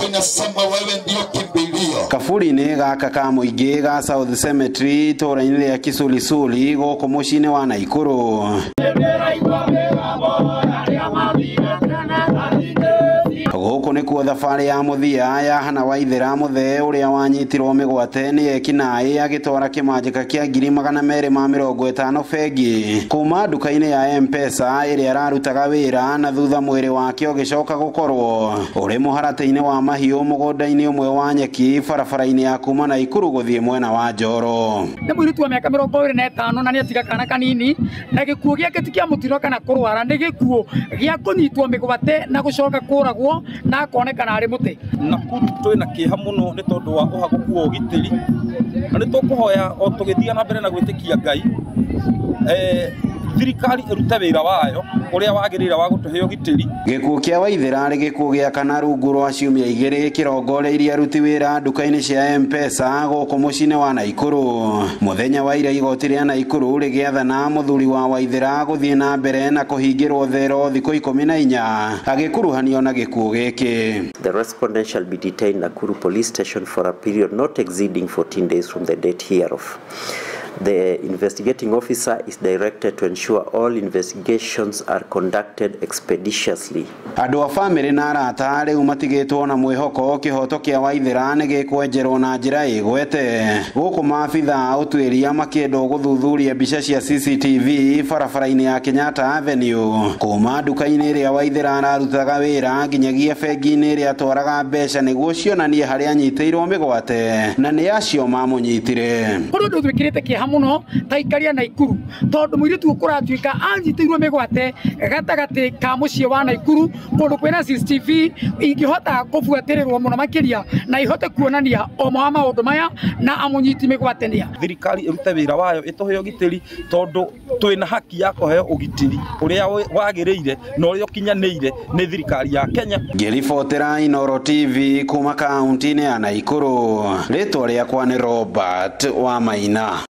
Tunasema wewe ndio kimbilio. Kaburi-inĩ gaka ka mũingĩ ga South Cemetery itũũra-inĩ rĩa Kisulisuli gũkũ mũciĩ-inĩ wa Naikuru. Gũkũ nĩkuo thabarĩ ya mũthia ya Hannah Waithera Muthee ũrĩa wanyitirwo mĩgwate nĩ ekinaĩ agĩtwara kĩmanjĩka kĩa 250,000 bengi kuma nduka-inĩ ya M-Pesa ĩrĩa ararutaga wĩra na thutha mwĩrĩ wake ũgĩcoka gũkorwo ũrĩ mũharatĩ-inĩ wa mahiũ mũgũnda-inĩ ũmwe wa nyeki barabara-inĩ ya kuma Naikuru gũthiĩ mwena wa Njoro. Nĩ mũirĩtu wa mĩaka 25 na nĩatiga kana kanini na gĩkuũ gĩake ti kĩa mũtino kana kũrwara, nĩ gĩkuũ gĩa kũnyitwo mĩgwate na gũcoka kũragwo na akonekana arĩ mũtĩ. Nakuru twĩna kĩeha mũno nĩ tondũ wa ũhagũku wa ũgitĩri na nĩ tũkũhoya o tũgĩthiĩ na mbere na gwĩtĩkia Ngai thirikari ĩrute wĩra wayo ũrĩa wagĩrĩire wa gũtũhe ũgitĩri. Gĩkuũ kĩa Waithera arĩ gĩkuũ gĩa kana rungu rwa ciumia igĩrĩ kĩrongoreirie aruti wĩra nduka-inĩ cia M-Pesa gũkũ mũciĩ-inĩ wa Naikuru. Mũthenya wa ira igoti rĩa Naikuru rĩgĩathana mũthuri wa Waithera gũthiĩ na mbere na kũhingĩrwo thero thikũ 14 agĩkuruhanio na gĩkuũ gĩkĩ. The respondent shall be detained Nakuru Police Station for a period not exceeding 14 days from the date hereof. The investigating officer is directed to ensure all investigations are conducted expeditiously. Andũ a bamĩrĩ na arata rĩu matigĩtwo na mwĩhoko kĩhoto kĩa Waithera nĩ gĩkwenjerwo na njĩra ĩgwete. Gũkũ maabitha a ũtuĩria makĩendwo gũthuthuria mbica cia CCTV barabara-inĩ ya Kenyatta Avenue kuma nduka-inĩ ĩrĩa Waithera ararutaga wĩra nginyagia bengi-inĩ ĩrĩa atwaraga mbeca nĩguo cionanie harĩa anyitĩirwo mĩgwate na nĩ acio mamũnyitire. Kũrĩ ũndũ twĩkĩrĩte kĩeha mũno ta ikaria Naikuru tondũ mũirĩtu ũkũratuĩka anyitĩirwo mĩgwate gatagatĩ ka mũciĩ wa Naikuru kũndũ kwĩna CCTV ingĩhota kũbuatĩrĩrwo mũno makĩria na ihote kuonania ũmwe wa maũndũ maya na amũnyiti mĩgwate nĩa. Thirikari ĩrute wĩra wayo ĩtũhe ũgitĩri tondũ twĩna haki ya kũheo ũgitĩri ũrĩa wagĩrĩire na ũrĩa ũkinyanĩire nĩ thirikari ya Kenya. Ngĩribotera Inooro TV kuma kaunti-inĩ ya Naikuru, rĩtwa rĩakwa nĩ Robert Wamaina.